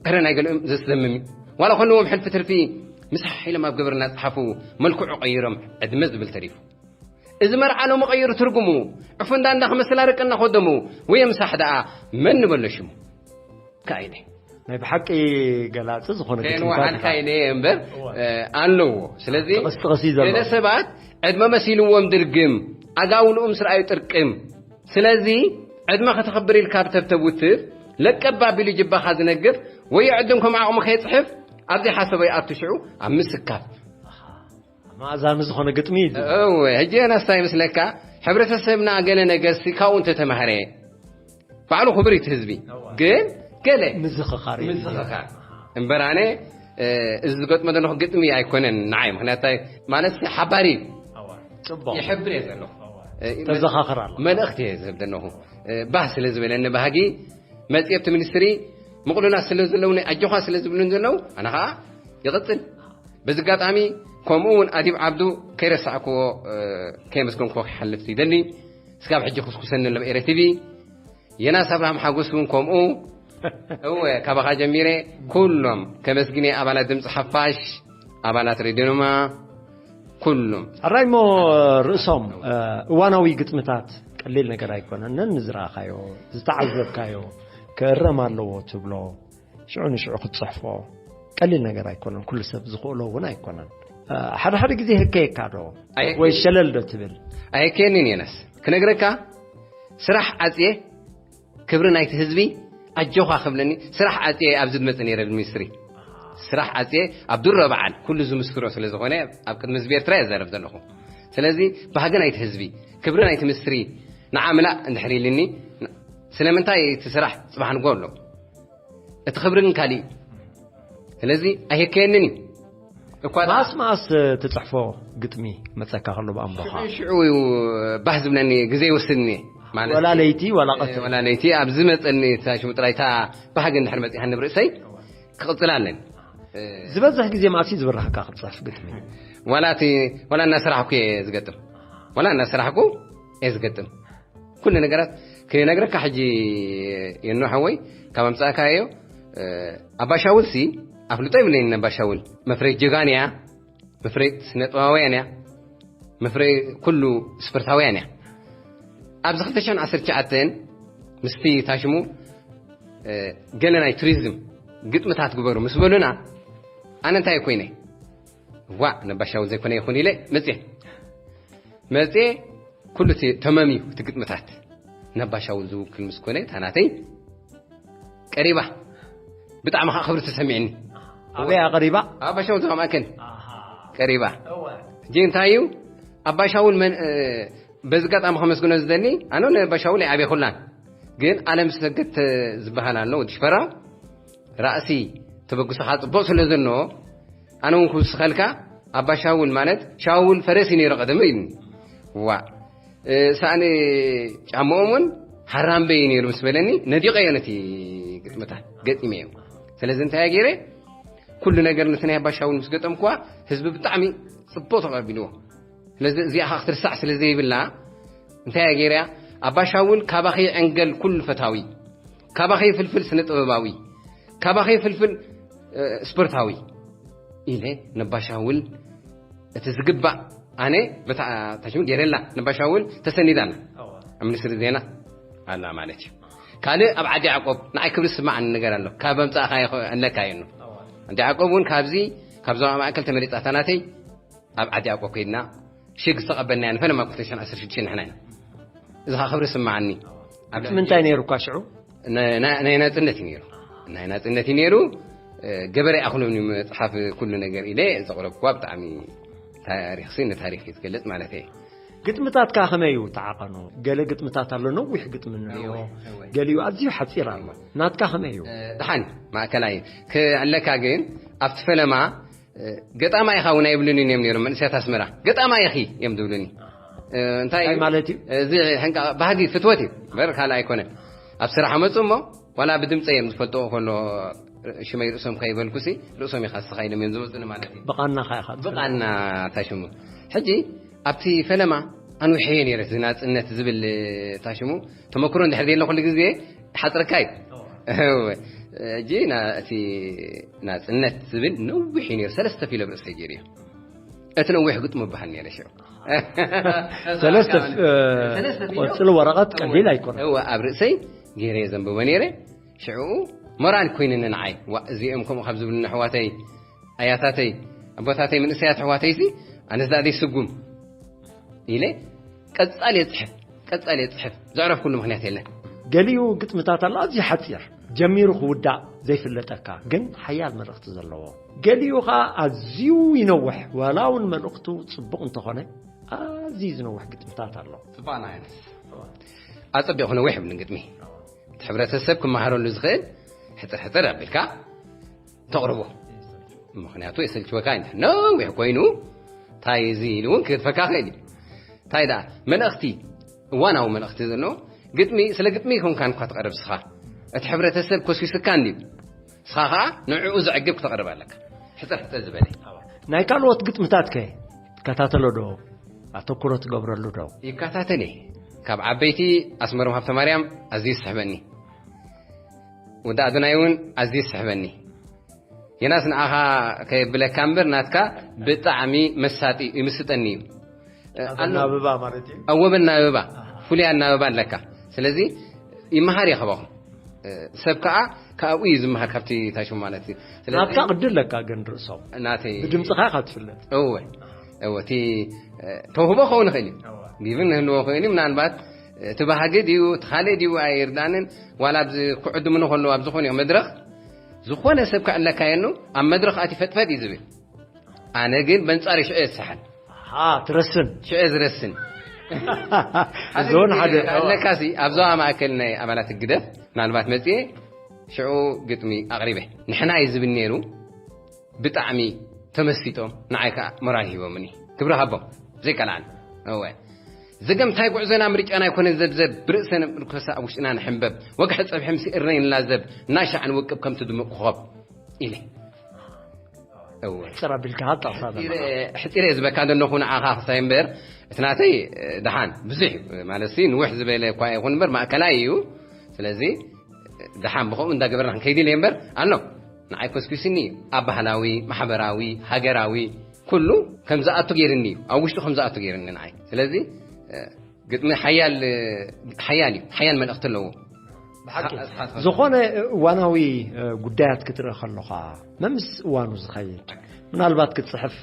እረ ናይ ገሊኦም ዘስደምም እዩ። ዋላ ከለዎም ሕልፊ ትርፊ፣ ምሳሕ ኢሎም ኣብ ግብርና ጸሓፉ፣ መልክዑ ቀይሮም ዕድመ ዝብል ተሪፉ። እዚ መርዓ ሎሚ ቀይሩ ትርጉሙ፣ ዕፉ እንዳ እንዳ ክመስል ኣረቂ እናኸደሙ፣ ወይ ምሳሕ ደኣ መን ንበሎ ሽሙ? ካይነ። ናይ ብሓቂ ገላጺ ዝኾነ ግጥምታት ከየንወሓልካ ኢኻ። ኢለ እምበር፣ እወ። እ፣ ኣለዎ። ስለዚ ጥቕስ ጥቕስ እዩ ዘሎ። ገለ ሰባት ዕድመ መሲልዎም ድርግም፣ ኣጋውልኡ ምስ ረኣዩ ጥርቅም። ስለዚ ዕድመ ከተኽብር ኢልካ ብተብተብ ውትፍ፣ ለቀብ ኣቢሉ ጅባኻ ዝነግፍ፣ ወይ ዕድም ከም ዓቕሙ ከየጽሕፍ፣ ኣብ ዘይሓሰቦ ይኣቱ ሽዑ ኣብ ምስካፍ። መኣዛሚ ዝኾነ ግጥሚ እዩ። እወ፣ ሕጂ የናስታ ይመስለካ፣ ሕብረተሰብና ገለ ነገርሲ ካብኡ እንተተማህረ፣ ባዕሉ ክቡር እዩ እቲ ህዝቢ። እወ። ግን ገለ ምዝኽኻር እዩ። ምዝኽኻር። እምበር ኣነ፣ እ፣ እዚ ዝገጥሞ ዘለኹ ግጥሚ ኣይኮነን ንዓይ፣ ምኽንያቱ እንታይ ማለት ሓባሪ እዩ። እወ። ጽቡቕ። ይሕብር እየ ዘለኹ። እወ። እ፣ ተዘኻኽር ኣሎ። መልእኽቲ እየ ዝህብ ዘለኹ። እ፣ ባህ ስለ ዝበለኒ ባህጊ መጽኤ ኣብቲ ሚኒስትሪ ምቕሉላት ስለ ዘለውኒ፣ ኣጆኻ ስለ ዝብሉን ዘለዉ፣ ኣነ ኸኣ ይቕጽል። በዚ ኣጋጣሚ ከምኡ እውን ኣዲብ ዓብዱ ከይረሳዕክዎ፣ እ፣ ከየመስገንክዎ ክሓልፍ ይደሊ። ስጋብ ሕጂ ኩስኩሰኒ ኣሎ ብኤረ ቲቪ። የናስ ኣብርሃም ሓጎስ እውን ከምኡ። እወ፣ ካባኻ ጀሚረ ኩሎም ከመስግን እየ፣ ኣባላት ድምፂ ሓፋሽ፣ ኣባላት ሬድዮ ኖማ፣ ኩሎም። ሕራይ እሞ ርእሶም፣ እ፣ እዋናዊ ግጥምታት ቀሊል ነገር ኣይኮነን። ነንዝረኣኻዮ፣ ዝተዓዘብካዮ ክእረም ኣለዎ ትብሎ፣ ሽዑ ንሽዑ ክትጽሕፎ ቀሊል ነገር ኣይኮነን። ኩሉ ሰብ ዝኽእሎ እውን ኣይኮነን። እ፣ ሓደ ሓደ ግዜ ህከየካ ዶ ኣየከ- ወይ ሸለል ዶ ትብል? ኣየከየንን የናስ። ክነግረካ፣ ስራሕ ዓጽየ ክብሪ ናይቲ ህዝቢ ኣጆኻ ክብለኒ፣ ስራሕ ዓጽየ ኣብዚ ዝመጽእ ነይረ ሚኒስትሪ። ስራሕ ዓጽየ ኣብ ድሮ በዓል ኩሉ ዝምስክሮ ስለ ዝኾነ ኣብ ቅድሚ ህዝቢ ኤርትራ እየ ዝዛረብ ዘለኹ። ስለዚ ባህጊ ናይቲ ህዝቢ፣ ክብሪ ናይቲ ሚኒስትሪ ንዓ ምላእ እንድሕር ኢልኒ፣ ስለምንታይ እቲ ስራሕ ጽባሕ ንግሆ ኣሎ? እቲ ክብሪ ግን ካልእ እዩ። ስለዚ ኣይከየንን እዩ። እኳ ደኣ ማስ ማስ ትጽሕፎ ግጥሚ መጸካ ከሎ ብኣምቦኻ። ሽዑ ሽዑ እዩ ባህ ዝብለኒ፣ ግዜ ይወስድኒ። ማለት ወላ ለይቲ ወላ ቀትሪ። ወላ ለይቲ ኣብ ዝመጸኒ እታ ሽሙ ጥራይ እታ ባህጊ እንድሕር መጺኣኒ ብርእሰይ ክቕጽል ኣለኒ። ዝበዝሕ ግዜ መኣስ እዩ ዝብርሃካ ክትጽሕፍ ግጥሚ? ዋላ እቲ፣ ዋላ እናሰራሕኩ እየ ዝገጥም። ዋላ እናሰራሕኩ እየ ዝገጥም። ኩሉ ነገራት ክነግረካ ሕጂ የኖ ሓወይ፣ ካብ ኣምጻእካዮ፣ እ፣ ኣባ ሻውልሲ ኣፍልጦ ይብለኒ። ኣባ ሻውል መፍረይ ጀጋን እያ፣ መፍረይ ስነ ጥበባውያን እያ፣ መፍረይ ኩሉ ስፖርታውያን እያ። ኣብዚ ክልተ ሽሕን ዓሰርተ ትሽዓተን ምስቲ ታሽሙ፣ እ፣ ገለ ናይ ቱሪዝም ግጥምታት ግበሩ ምስ በሉና፣ ኣነ እንታይ ኮይነ? ዋእ፣ ነባሻው ዘይኮነ ይኹን ኢለ መጽየ። መጽየ፣ ኩሉ እቲ ተመምዩ፣ እቲ ግጥምታት ነባሻው ዝውክል ምስ ኮነ፣ እታ ናተይ ቀሪባ። ብጣዕሚ ኸዓ ክብሪ ተሰሚዕኒ። ኣበይ ቀሪባ? ኣባሻው ዝኻ ማእከል። ኣሃ። ቀሪባ። እወ። ሕጂ እንታይ እዩ? ኣባሻውን መን፣ እ፣ በዚ ኣጋጣሚ ከመስግኖ ዝደሊ፣ ኣነ ነባሻውን ኣይዓብየኹላን። ግን ኣለም ሰገድ ተ-፣ ዝበሃል ኣሎ፣ ወዲ ሽፈራው። ራእሲ ተበግሶኻ ጽቡቕ ስለ ዘሎ፣ ኣነ እውን ክውስኸልካ፣ ኣባ ሻውል ማለት፣ ሻውል ፈረስ እዩ ነይሩ ቀደም ኢሉኒ። ዋእ፣ እ፣ ሳእኒ ጫማኦም እውን ሃራምበ እዩ ነይሩ ምስ በለኒ፣ ነዲቐዮ ነቲ ግጥምታት፣ ገጢመዮ። ስለዚ እንታይ እየ ገይረ? ኩሉ ነገር ነቲ ናይ ኣባ ሻውል ምስ ገጠምኩዋ፣ ህዝቢ ብጣዕሚ ጽቡቕ ተቐቢልዎ። ስለዚ እዚኣ ኸዓ ክትርሳዕ ስለ ዘይብላ፣ እንታይ እያ ገይራ? ኣባ ሻውል ካባኺ ዕንገል ኩሉ ፈታዊ፣ ካባኺ ፍልፍል ስነ ጥበባዊ፣ ካባኺ ፍልፍል፣ እ፣ ስፖርታዊ። ኢለ ነባሻውል እቲ ዝግባእ ኣነ በታ ታሽሙ ገይረላ ነባሻውል ተሰኒዳና ኣብ ሚኒስትሪ ዜና ኣላ ማለት እዩ። ካልእ ኣብ ዓዲ ያዕቆብ ንዓይ ክብሪ ዝስማዓኒ ነገር ኣሎ። ካብ ኣምጻእኻ ኣለካ እዩ። ዓዲ ያዕቆብ እውን ካብዚ ካብ ዞባ ማእከል ተመሪጻታ ናተይ ኣብ ዓዲ ያዕቆብ ከይድና ሽግ ዝተቐበልናያ ንፈለማ ክልተ ሽሕን ዓሰርተ ሽዱሽተን ንሕና ኢና። እዚ ከዓ ክብሪ ዝስማዓኒ። ኣብ ምንታይ ነይሩ እኳ ሽዑ? ናይ ናይ ናጽነት እዩ ነይሩ። ናይ ናጽነት እዩ ነይሩ። ገበረ ኣኽሎም እዩ መጽሓፍ ኩሉ ነገር ኢለ ዘቕረብኩዋ። ብጣዕሚ ታሪኽሲ ንታሪኽ እዩ ዝገልጽ ማለት እየ። ግጥምታትካ ከመይ እዩ ተዓቐኑ? ገለ ግጥምታት ኣሎ ነዊሕ ግጥሚ ንሪኦ፣ እወ፣ እወ። ገሊኡ ኣዝዩ ሓጺር ኣሎ። ናትካ ከመይ እዩ? እ፣ ደሓን ማእከላይ ክዕለካ ግን ኣብቲ ፈለማ፣ እ፣ ገጣማይ ኢኻ እውን ኣይብሉንን እዮም ነይሮም መንእሰያት ኣስመራ። ገጣማይ ኢኺ እዮም ዝብሉኒ። እ፣ እንታይ እንታይ እዩ? ማለት እዩ? እዚ ሕንቃ ባህጊ ፍትወት እዩ። እምበር ካልእ ኣይኮነን። ኣብ ስራሕ መጹ እሞ ዋላ ብድምጸ እዮም ዝፈልጥዎ ከሎ ሽመይ ርእሶም ከይበልኩሲ ርእሶም ኢኻ እስኻ ኢሎም እዮም ዝመጹኒ ማለት እዩ። ብቓናኻ ኢኻ ትፈልጥ። ብቓና ታሽሙ። ሕጂ ኣብቲ ፈለማ ኣንውሐዮ ነይረ፣ እዚ ናጽነት ዝብል ታሽሙ ተመክሮ እንድሕር ዘየለ ኩሉ ግዜ ሓጽረካ እዩ። እወ። እወ። ሕጂ ና-፣ እቲ ናጽነት ዝብል ነዊሕ እዩ ነይሩ፣ ሰለስተ ፊሎ ብርእሰይ ገይሩ እዩ። እቲ ነዊሕ ግጥሙ በሃል ነይረ ሽዑ። ሰለስተ፣ እ፣ ሰለስተ ፊሎ። ቆጽሊ ወረቐት ቀሊል ኣይኮነን። እወ፣ ኣብ ርእሰይ ገይረ ዘንብቦ ነይረ። ሽዑ ሞራል ኮይኑኒ ንዓይ። ዋ፣ እዚኦም ከምኡ ካብ ዝብሉኒ ኣሕዋተይ፣ ኣያታተይ፣ ኣቦታተይ፣ መንእሰያት ኣሕዋተይሲ፣ ኣነስ ደኣ ዘይስጉም ኢለ ቀጻሊ የጽሕፍ፣ ቀጻሊ የጽሕፍ። ዘዕረፍኩሉ ምኽንያት የለን። ገሊኡ ግጥምታት ኣሎ ኣዝዩ ሓጺር፣ ጀሚሩ ክውዳእ ዘይፍለጠካ፣ ግን ሓያል መልእኽቲ ዘለዎ። ገሊኡ ኸኣ ኣዝዩ ይነውሕ፣ ዋላ እውን መልእኽቱ ጽቡቕ እንተኾነ፣ ኣዝዩ ዝነውሕ ግጥምታት ኣሎ። ጽባቕና ኣይነስ። ኣጸቢቑ ክነውሕ ይብልን ግጥሚ። እቲ ሕብረተሰብ ክመሃረሉ ዝኽእል ሕጽር ሕጽር ኣቢልካ ተቕርቦ። ምኽንያቱ የሰልችወካ እዩ። ነዊሕ ኮይኑ፣ እንታይ እዚ ኢሉ እውን ክገድፈካ ክእል እዩ። እንታይ ደኣ፣ መልእኽቲ፣ እዋናዊ መልእኽቲ ዘለዎ ግጥሚ፣ ስለ ግጥሚ ይኮንካ እንኳ ትቐርብ ስኻ። እቲ ሕብረተሰብ ኮስኪስካ እንድዩ። ስኻ ኸኣ ንዕኡ ዘዕግብ ክተቕርብ ኣለካ። ሕጽር ሕጽር ዝበለ። ናይ ካልኦት ግጥምታት ከ ትከታተሎ ዶ? ኣተኩሮ ትገብረሉ ዶ? ይከታተል እየ። ካብ ዓበይቲ ኣስመሮም ሃብተማርያም ኣዝዩ ይስሕበኒ። ወዲ ኣዶናይ እውን ኣዝዩ ይስሕበኒ። ዮናስ ንዓኻ ከየብለካ እምበር ናትካ ብጣዕሚ መሳጢ ይምስጠኒ እዩ። እ፣ ኣሎ። ኣናብባ ማለት እዩ። ኣወ፣ ኣናብባ፣ ኣሃ። ፍሉይ ኣናብባ ኣለካ። ስለዚ ይመሃር እየ ካባኹም። እ፣ ሰብ ከኣ ካብኡ እዩ ዝመሃር፣ ካብቲ ታሽሙ ማለት እዩ። ስለዚ ናትካ ቅዲ ኣለካ ግን ርእሶም። ናተይ ብድምጽኻ ኢኻ ትፍለጥ። እወ፣ እወ፣ እቲ፣ እ፣ ተውህቦ ክኸውን ይኽእል እዩ። እወ። ጊቭን ክህልዎ ይኽእል እዩ። ምናልባት እቲ ባህጊ ድዩ፣ እቲ ካልእ ድዩ ኣይርዳንን። ዋላ ኣብዚ ክዕድሙኒ ከለዉ ኣብ ዝኾነ መድረኽ፣ ዝኾነ ሰብ ክዕለካ የኑ፣ ኣብ መድረኽ ኣትዩ ፈጥፈጥ እዩ ዝብል። ኣነ ግን በንጻር ሽዑ እየ ዝሰሓን። ኣሃ፣ ትረስን። ሽዑ እየ ዝረስን። እዚ እውን ሓደ ኣለካሲ፣ ኣብ ዞባ ማእከል ናይ ኣባላት ህግደፍ ምናልባት መጽየ ሽዑ ግጥሚ ኣቕሪበ። ንሕና እዩ ዝብል ነይሩ። ብጣዕሚ ተመስጦም፣ ንዓይ ከኣ ሞራል ሂቦምኒ። ክብሪ ሃቦም፣ ዘይከልኣን። እወ። ዘገምታይ ጉዕዞና ምርጫና ኣይኮነን ዘብዘብ፣ ብርእሰ ምርኮሳ ኣብ ውሽጥና ንሕንበብ። ወግሐ ጸብሒ ምስ እርነይ ንላዘብ፣ እናሻዕ ንውቅብ ከምቲ ድሙቕ ኮኸብ። ኢለ። እወ። ሕጽር ኣቢልካ ሃብ ጠቕሳ ሕጺረ፣ ዘለኻ። ሕጺረ ዝበካ ዘለኹ ንዓኻ ክሳይ እምበር፣ እቲ ናተይ፣ እ፣ ደሓን ብዙሕ እዩ። ማለት ሲ ንውሕ ዝበለ እኳ ይኹን እምበር ማእከላይ እዩ። ስለዚ ደሓን ብኸምኡ እንዳገበርና ክንከይድ ኢለ እምበር፣ ኣሎ። ንዓይ ኮስኪስኒ ኣብ ባህላዊ፣ ማሕበራዊ፣ ሃገራዊ፣ ኩሉ ከም ዝኣቱ ገይርኒ እዩ። ኣብ ውሽጡ ከም ዝኣቱ ገይርኒ ንዓይ። ስለዚ፣ እ፣ ግጥሚ ሓያል፣ ሓያል እዩ፣ ሓያል መልእኽቲ ኣለዎ። ብሓቂ። እስኻ ትፈልጦ። ዝኾነ እዋናዊ፣ እ፣ ጉዳያት ክትርኢ ከለኻ፣ መምስ እዋኑ ዝኸይድ፣ ምናልባት ክትጽሕፍ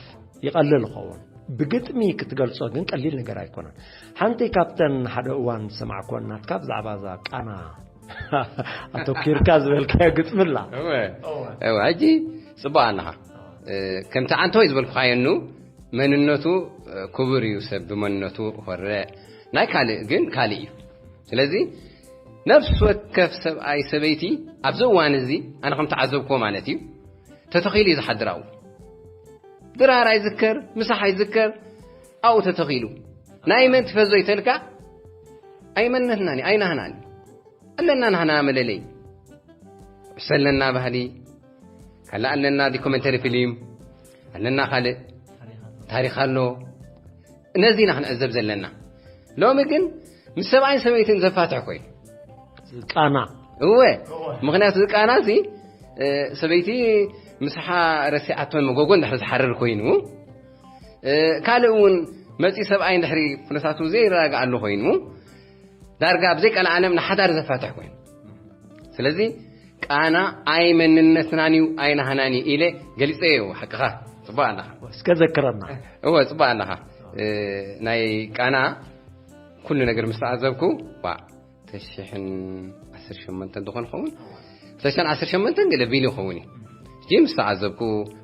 ይቐልል ይኸውን። ብግጥሚ ክትገልጾ ግን ቀሊል ነገር ኣይኮነን። ሓንቲ ካብተን ሓደ እዋን ዝሰማዕኩወን ናትካ ብዛዕባ እዛ ቃና ኣተኪርካ ዝበልካዮ ግጥሚ ኣላ። እወ። እወ። እወ፣ ሕጂ ጽቡቕ ኣለኻ። እ፣ ከምቲ ዓንተወይ ዝበልኩኻየኑ መንነቱ፣ እ፣ ክቡር እዩ፣ ሰብ ብመንነቱ ኮርዕ። ናይ ካልእ ግን ካልእ እዩ። ስለዚ ነፍሲ ወከፍ ሰብኣይ ሰበይቲ ኣብዚ እዋን እዚ ኣነ ከም ተዓዘብክዎ ማለት እዩ፣ ተተኺሉ እዩ ዝሓድር ኣብኡ። ድራር ኣይዝከር፣ ምሳሕ ኣይዝከር፣ ኣብኡ ተተኺሉ። ናይ መን ትፈዞ ይተልካ? ኣይመነትናን እዩ፣ ኣይናህናን እዩ። ኣለና ናህና መለለይ። ዕሱ ኣለና ባህሊ፣ ካልእ ኣለና ዶኩመንተሪ ፊልም፣ ኣለና ካልእ ታሪኽ ኣሎ። ነዚ ኢና ክንዕዘብ ዘለና። ሎሚ ግን ምስ ሰብኣይን ሰበይትን ዘፋትሕ ኮይኑ። ቃና። እወ። እወ። ምኽንያቱ እዚ ቃና እዚ፣ እ፣ ሰበይቲ ምስሓ ረሲዓቶን መጎጎ እንድሕር ዝሓርር ኮይኑ፣ እ፣ ካልእ እውን መጺ ሰብኣይ እንድሕሪ ኩነታቱ ዘይረጋግኣሉ ኮይኑ፣ ዳርጋ ኣብ ዘይቀልዓ ዓለም ንሓዳር ዘፋትሕ ኮይኑ። ስለዚ ቃና ኣይ መንነትናን እዩ፣ ኣይ ናህናን እዩ ኢለ ገሊጸዮ። ሓቅኻ፣ ጽቡቕ ኣለኻ። እስከ ዘክረና። እወ፣ ጽቡቕ ኣለኻ። እ፣ ናይ ቃና ኩሉ ነገር ምስ ተዓዘብኩ፣ ዋ፣ ተሽሕን ዓሰርተ ሸሞንተን ዝኾን ኸውን? ተሽሕን ዓሰርተ ሸሞንተን ገለ ቢሉ ይኸውን እዩ። ሕጂ ምስ ተዓዘብኩ፣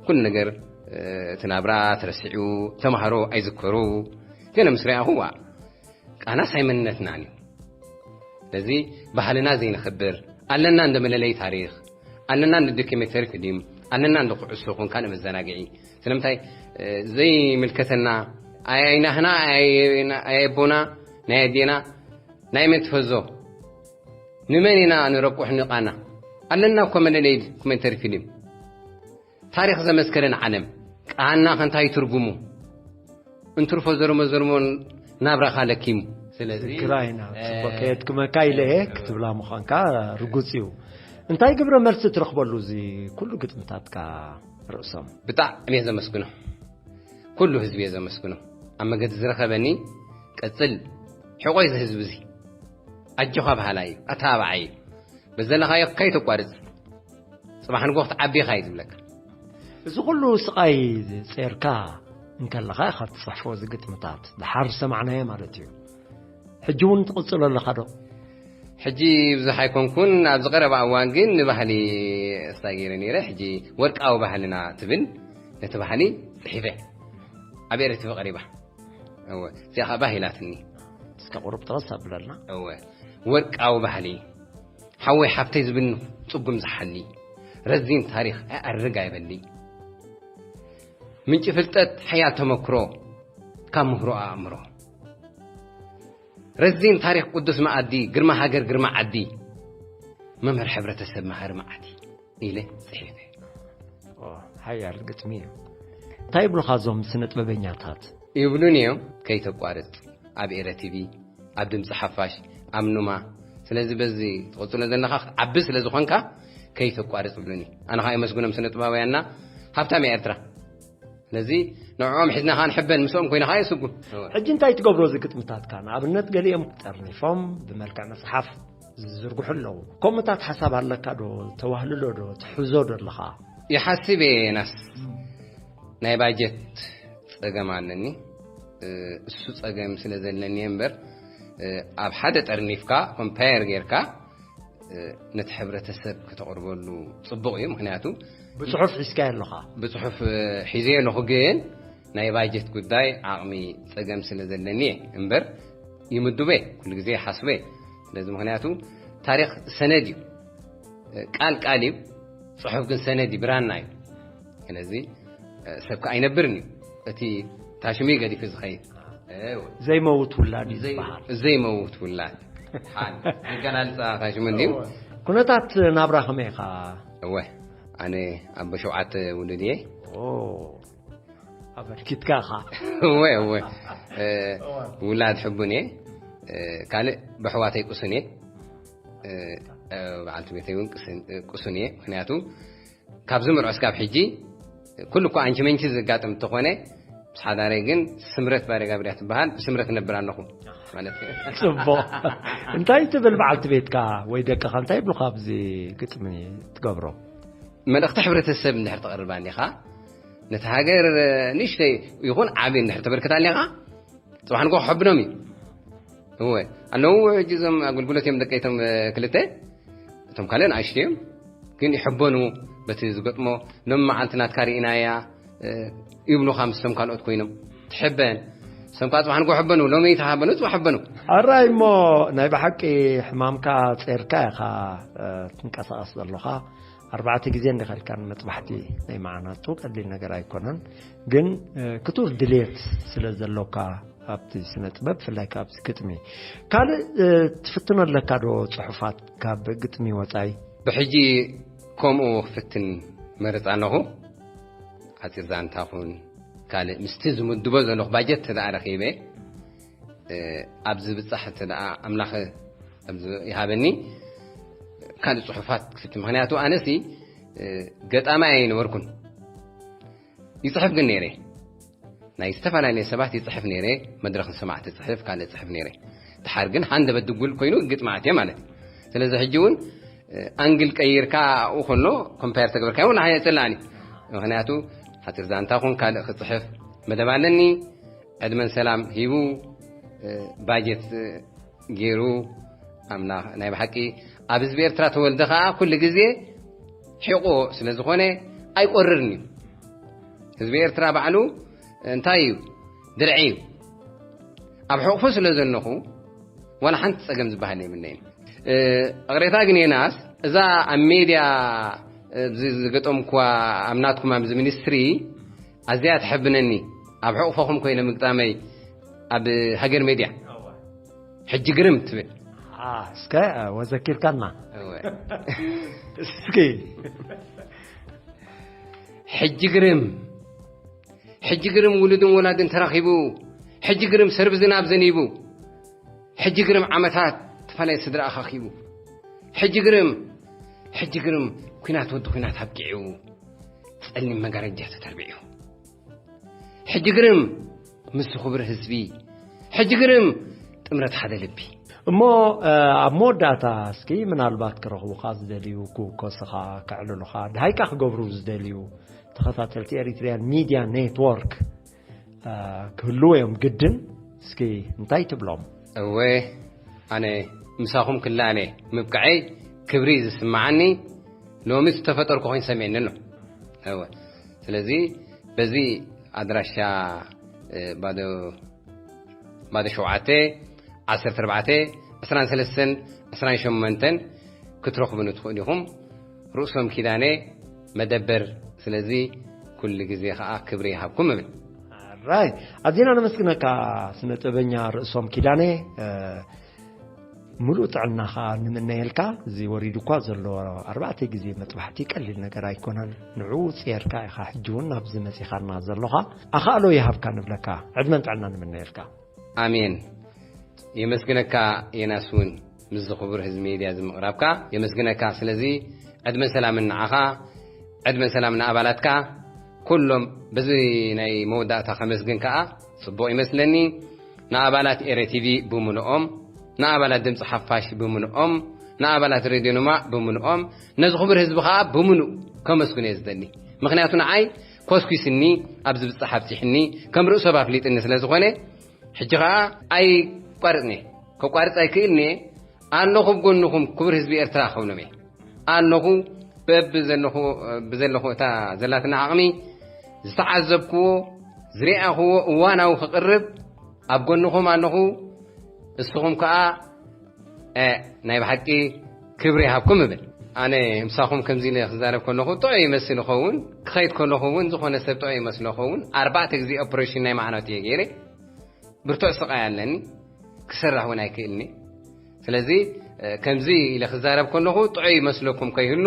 ኩሉ ነገር፣ እ፣ እቲ ናብራ ተረሲዑ፣ ተማሃሮ ኣይዝከሩ። ገለ ምስ ረኣኹ፣ ዋ፣ ቃናስ ኣይ መንነትናን እዩ። ስለዚ ባህልና ዘይነኽብር፣ ኣለና እንደ መለለይ ታሪኽ፣ ኣለና እንደ ዶክመንተሪ ፊልም፣ ኣለና እንደ ኩዕሶ ኹን ካልእ መዘናግዒ። ስለምንታይ፣ እ፣ ዘይምልከተና፣ ኣይ ናህና፣ ኣይ ኣቦና፣ ናይ ኣዴና፣ ናይ መን ትፈዞ? ንመን ኢና ንረቁሕ ንቃና? ኣለና እኮ መለለይ ዶክመንተሪ ፊልም። ታሪኽ ዘመስከረ ንዓለም። ቃና ከ እንታይ ትርጉሙ? እንትርፎ ዘርሞ ዘርሞን ናብራኻ ለኪሙ። ስለዚ ትግራይና፣ እ፣ ጽቡቅ ከየድክመካ ኢለ እየ ክትብላ ምዃንካ ርጉጽ እዩ። እንታይ ግብረ መልሲ ትረኽበሉ እዚ ኩሉ ግጥምታትካ ርእሶም? ብጣዕሚ እየ ዘመስግኖ። ኩሉ ህዝቢ እየ ዘመስግኖ። ኣብ መገዲ ዝረኸበኒ ቀጽል ሕቆይ እዚ ህዝቢ እዚ። ኣጆኻ በሃላይ እዩ፣ ኣተባባዓይ እዩ። በዘለኻዮ ከይተቋርጽ። ጽባሕ ንግሆ ክትዓቢ ኢኻ እዩ ዝብለካ። እዚ ኩሉ ስቓይ ጼርካ እንከለኻ ኢኻ ትጽሕፎ እዚ ግጥምታት። ደሓር ዝሰማዕናዮ ማለት እዩ። ሕጂ እውን ትቕጽሎ ኣለኻ ዶ? ሕጂ ብዙሕ ኣይኮንኩን፣ ኣብዚ ቀረባ እዋን ግን ንባህሊ እስታይ ገይረ ነይረ። ሕጂ ወርቃዊ ባህልና ትብል ነቲ ባህሊ ጽሒፈ ኣብ ኤረ ቲቪ ቀሪባ። እወ፣ እዚኣ ኸኣ ባህ ኢላትኒ። እስከ ቁሩብ ጥቕስ ኣብለልና። እወ፣ ወርቃዊ ባህሊ፣ ሓወይ ሓፍተይ ዝብል ጽጉም ዝሓሊ፣ ረዚን ታሪኽ ኣየዕርግ ኣየበሊ፣ ምንጪ ፍልጠት ሓያል ተመክሮ፣ ካብ ምህሮ ኣእምሮ። ረዚን ታሪኽ ቅዱስ መኣዲ፣ ግርማ ሃገር ግርማ ዓዲ፣ መምህር ሕብረተሰብ መሃሪ መዓዲ ኢለ ጽሒፈ። ኦ፣ ሓያል ግጥሚ እዩ። እንታይ ይብሉኻ እዞም ስነ ጥበበኛታት? ይብሉኒ እዮም፣ ከይተቋርጽ፣ ኣብ ኤረ ቲቪ፣ ኣብ ድምጺ ሓፋሽ፣ ኣብ ኑማ። ስለዚ በዚ ትቕጽሎ ዘለኻ ክትዓቢ ስለ ዝኾንካ፣ ከይተቋርጽ ይብሉኒ። ኣነ ኸኣ የመስግኖም ስነ ጥበባውያንና፣ ሃብታም እያ ኤርትራ። ስለዚ ንዕኦም ሒዝና ኸኣ ንሕበን፣ ምስኦም ኮይና ኸኣ የስጉ። ሕጂ እንታይ ትገብሮ እዚ ግጥምታትካ? ንኣብነት ገሊኦም ጠርኒፎም ብመልክዕ መጽሓፍ ዝዝርግሑ ኣለዉ። ከምኡታት ሓሳብ ኣለካ ዶ? ተዋህልሎ ዶ? ትሕዞ ዶ ኣለኻ? ይሓስብ እየ ናስ። ናይ ባጀት ጸገም ኣለኒ። እ፣ እሱ ጸገም ስለ ዘለኒ እየ እምበር፣ እ፣ ኣብ ሓደ ጠርኒፍካ ኮምፓየር ጌርካ፣ እ፣ ነቲ ሕብረተሰብ ከተቕርበሉ ጽቡቕ እዩ። ምኽንያቱ ብጽሑፍ ሒዝካዮ ኣለኻ? ብጽሑፍ፣ እ፣ ሒዘዮ ኣለኹ፣ ግን ናይ ባጀት ጉዳይ ዓቕሚ ጸገም ስለ ዘለኒ እየ እምበር ይምድቦ እየ፣ ኩሉ ግዜ ይሓስቦ እየ። ስለዚ ምኽንያቱ ታሪኽ ሰነድ እዩ። እ፣ ቃል ቃል እዩ፣ ጽሑፍ ግን ሰነድ እዩ፣ ብራና እዩ። ስለዚ፣ እ፣ ሰብ ከኣ ኣይነብርን እዩ። እቲ ታሽሙ እዩ ገዲፉ ዝኸይድ። እወ። ዘይመውት ውላድ እዩ ዘይ-፣ ዝበሃል። ዘይመውት ውላድ። ሓል። ኣገላልጻ ታሽሙ እንድዩ። እወ። ኩነታት ናብራ ከመይ ኢኻ? እወ። ኣነ ኣቦ ሸውዓተ ውሉድ እየ። ኦ። ኣበርኪትካ ኢኻ። እወ፣ እወ። እ፣ እወ። ውላድ ሕቡን እየ። እ፣ ካልእ ብኣሕዋተይ ቅሱን እየ። እ፣ እ፣ በዓልቲ ቤተይ እውን ቅስን-፣ እ፣ ቅሱን እየ። ምኽንያቱ ካብዚ ምርዖ እስካብ ሕጂ ኩሉ እኳ ኣንቺ መንቺ ዘጋጥም እንተኾነ፣ ምስ ሓዳረይ ግን ስምረት ባሬ ጋብርያ ትበሃል፣ ብስምረት እነብር ኣለኹ ማለት እዩ። ጽቡቕ። እንታይ ትብል በዓልቲ ቤትካ ወይ ደቅኻ እንታይ ይብሉኻ ኣብዚ ግጥሚ ትገብሮ? መልእኽቲ ሕብረተሰብ እንድሕር ተቕርብ ኣሊኻ፣ ነቲ ሃገር ንእሽተይ ይኹን ዓቢ እንድሕር ተበርክት ኣሊኻ፣ ጽባሕ ንግሆ ክሕብኖም እዩ። እወ፣ ኣለዉ ሕጂ እዞም ኣገልግሎት እዮም ደቀይ እቶም፣ እ፣ ክልተ፣ እቶም ካልእ ንኣሽቱ እዮም፣ ግን ይሕበኑ በቲ ዝገጥሞ። ሎም መዓልቲ ናትካ ርኢናያ፣ እ፣ ይብሉኻ ምስቶም ካልኦት ኮይኖም። ትሕበን። ንሶም ከኣ ጽባሕ ንግሆ ሕበኑ፣ ሎሚ ተሓበኑ፣ ጽባሕ ሕበኑ። ኣራይ እሞ ናይ ብሓቂ ሕማምካ ጼርካ ኢኻ፣ እ፣ ትንቀሳቐስ ዘሎኻ። ኣርባዕተ ግዜ እንዲኻ ኢልካ ንመጥባሕቲ ናይ መዓናጡ ቀሊል ነገር ኣይኮነን። ግን፣ እ፣ ክቱር ድልየት ስለ ዘሎካ ኣብቲ ስነ ጥበብ፣ ብፍላይ ከኣ ኣብዚ ግጥሚ። ካልእ፣ እ፣ ትፍትኖ ኣለካ ዶ ጽሑፋት ካብ ግጥሚ ወጻኢ? ብሕጂ ከምኡ ክፍትን መርጽ ኣለኹ። ሓጺር ዛንታ ኹን ካልእ ምስቲ ዝምድቦ ዘለኹ ባጀት እንተ ደኣ ረኺበ፣ እ፣ ኣብ ዝብጻሕ እንተ ደኣ ኣምላኽ ኣብ ዝ-፣ ይሃበኒ፣ ካልእ ጽሑፋት ክፍትን። ምኽንያቱ ኣነሲ እ፣ ገጣማይ ኣይነበርኩን። ይጽሕፍ ግን ነይረ። ናይ ዝተፈላለየ ሰባት ይጽሕፍ ነይረ። መድረኽ ንሰማዕቲ ጽሕፍ፣ ካልእ ጽሕፍ ነይረ። ድሓር ግን ሃንደበት ድጉል ኮይኑ ግጥማት እየ ማለት እዩ። ስለዚ ሕጂ እውን፣ እ፣ ኣንግል ቀይርካ ኣብኡ ከሎ ኮምፓየር ተገበርካ እውን ንዓይ የጽልኣኒ። ምኽንያቱ ሓጺር ዛንታ ኹን ካልእ ክጽሕፍ መደብ ኣለኒ። ዕድመን ሰላም ሂቡ፣ እ፣ ባጀት፣ እ፣ ገይሩ ኣምላኽ ናይ ብሓቂ ኣብ ህዝቢ ኤርትራ ተወልደ ከኣ ኩሉ ግዜ ሒቑ ስለ ዝኾነ ኣይቆርርን እዩ። ህዝቢ ኤርትራ ባዕሉ እንታይ እዩ? ድርዒ እዩ። ኣብ ሕቑፉ ስለ ዘለኹ ዋላ ሓንቲ ጸገም ዝበሃል የብለይን። እ፣ እቕሬታ ግን የናስ እዛ ኣብ ሜድያ፣ እ፣ እዚ ዝገጠምኩዋ ኣብ ናትኩም ኣብዚ ሚኒስትሪ ኣዝያ ትሕብነኒ። ኣብ ሕቑፎኹም ኮይነ ምግጣመይ ኣብ ሃገር ሜድያ ሕጂ ግርም ትብል። አ፣ እስከ፣ እ፣ ወዘኪርካና። እወ። እስኪ። ሕጂ ግርም፣ ሕጂ ግርም ውሉድን ወላድን ተራኺቡ፣ ሕጂ ግርም ሰርቢ ዝናብ ዘኒቡ፣ ሕጂ ግርም ዓመታት ተፈላለየ ስድራ ኣኻኺቡ፣ ሕጂ ግርም፣ ሕጂ ግርም ኲናት ወዲ ኲናት ኣብቂዑ፣ ጸሊም መጋረጃ ተተርቢዑ። ሕጂ ግርም ምስቲ ክቡር ህዝቢ፣ ሕጂ ግርም ጥምረት ሓደ ልቢ። እሞ፣ እ፣ ኣብ መወዳእታ እስኪ ምናልባት ክረኽቡኻ ዝደልዩ፣ ክውከሱኻ፣ ከዕልሉኻ፣ ድሃይካ ክገብሩ ዝደልዩ ተኸታተልቲ ኤሪትሪያን ሚድያ ኔትወርክ፣ እ፣ ክህልዉ እዮም ግድን። እስኪ እንታይ ትብሎም? እወ፣ ኣነ ምሳኹም ክላለ ምብቃዐይ ክብሪ ዝስምዓኒ ሎሚ ዝተፈጠርኩ ኮይኑ ሰሚዕኒ ኣሎ። እወ፣ ስለዚ በዚ ኣድራሻ፣ እ፣ ባዶ፣ ባዶ ሸውዓተ፣ ዓሰርተ ኣርባዕተ፣ ዕስራን ሰለስተን፣ ዕስራን ሸሞንተን ክትረኽቡኒ ትኽእሉ ኢኹም። ርእሶም ኪዳነ መደበር። ስለዚ ኩሉ ግዜ ከኣ ክብሪ ይሃብኩም እብል። ራይ፣ ኣዚና ነመስግነካ ስነ ጥበበኛ ርእሶም ኪዳነ። እ፣ ምሉእ ጥዕናኻ ንምነየልካ። እዚ ወሪዱ እኳ ዘሎ ኣርባዕተ ግዜ መጥባሕቲ ቀሊል ነገር ኣይኮነን። ንዕኡ ጽየርካ ኢኻ ሕጂ እውን ኣብዚ መጺኻና ዘሎኻ። ኣኻእሎ ይሃብካ ንብለካ። ዕድመን ጥዕና ንምነየልካ። ኣሜን። የመስግነካ የናስ እውን ምስዚ ክቡር ህዝቢ ሜድያ እዚ ምቕራብካ የመስግነካ። ስለዚ ዕድመን ሰላምን ንዓኻ፣ ዕድመን ሰላም ንኣባላትካ ኩሎም። በዚ ናይ መወዳእታ ከመስግን ከኣ ጽቡቕ ይመስለኒ። ንኣባላት ኤረ ቲቪ ብምልኦም፣ ንኣባላት ድምፂ ሓፋሽ ብምልኦም፣ ንኣባላት ሬድዮ ኖማ ብምልኦም፣ ነዚ ክቡር ህዝቢ ከኣ ብምሉእ ከመስግኖ እየ ዝደሊ። ምኽንያቱ ንዓይ ኮስኲስኒ፣ ኣብ ዝብጻሕ ኣብጺሕኒ፣ ከም ርእሶ ኣፍሊጥኒ ስለ ዝኾነ፣ ሕጂ ኸኣ ኣይቋርጽን እየ። ከቋርጽ ኣይክእልን እየ። ኣለኹ ኣብ ጎንኹም ክቡር ህዝቢ ኤርትራ ክብሎም እየ። ኣለኹ፣ በብዘለኹ፣ ብዘለኹ እታ ዘላትና ዓቕሚ ዝተዓዘብክዎ፣ ዝረኣኽዎ እዋናዊ ክቕርብ ኣብ ጎንኹም ኣለኹ። እስኹም ከኣ፣ እ፣ ናይ ብሓቂ ክብሪ ይሃብኩም እብል። ኣነ ምሳኹም ከምዚ ኢለ ክዛረብ ከለኹ ጥዑይ ይመስል ይኸውን፣ ክኸይድ ከለኹ እውን ዝኾነ ሰብ ጥዑይ ይመስሎ ይኸውን። ኣርባዕተ ግዜ ኦፕሬሽን ናይ ማዕናት እየ ገይረ። ብርቱዕ ስቓይ ኣለኒ፣ ክሰርሕ እውን ኣይክእልኒ። ስለዚ፣ እ፣ ከምዚ ኢለ ክዛረብ ከለኹ ጥዑይ ይመስለኩም ከይህሉ፣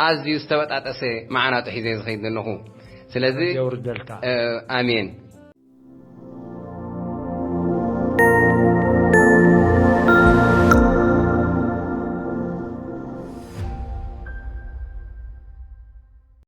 ኣዝዩ ዝተበጣጠሰ ማዕናጡ ሒዘ ዝኸይድ ዘለኹ። ስለዚ፣ የውርደልካ። እ፣ ኣሜን።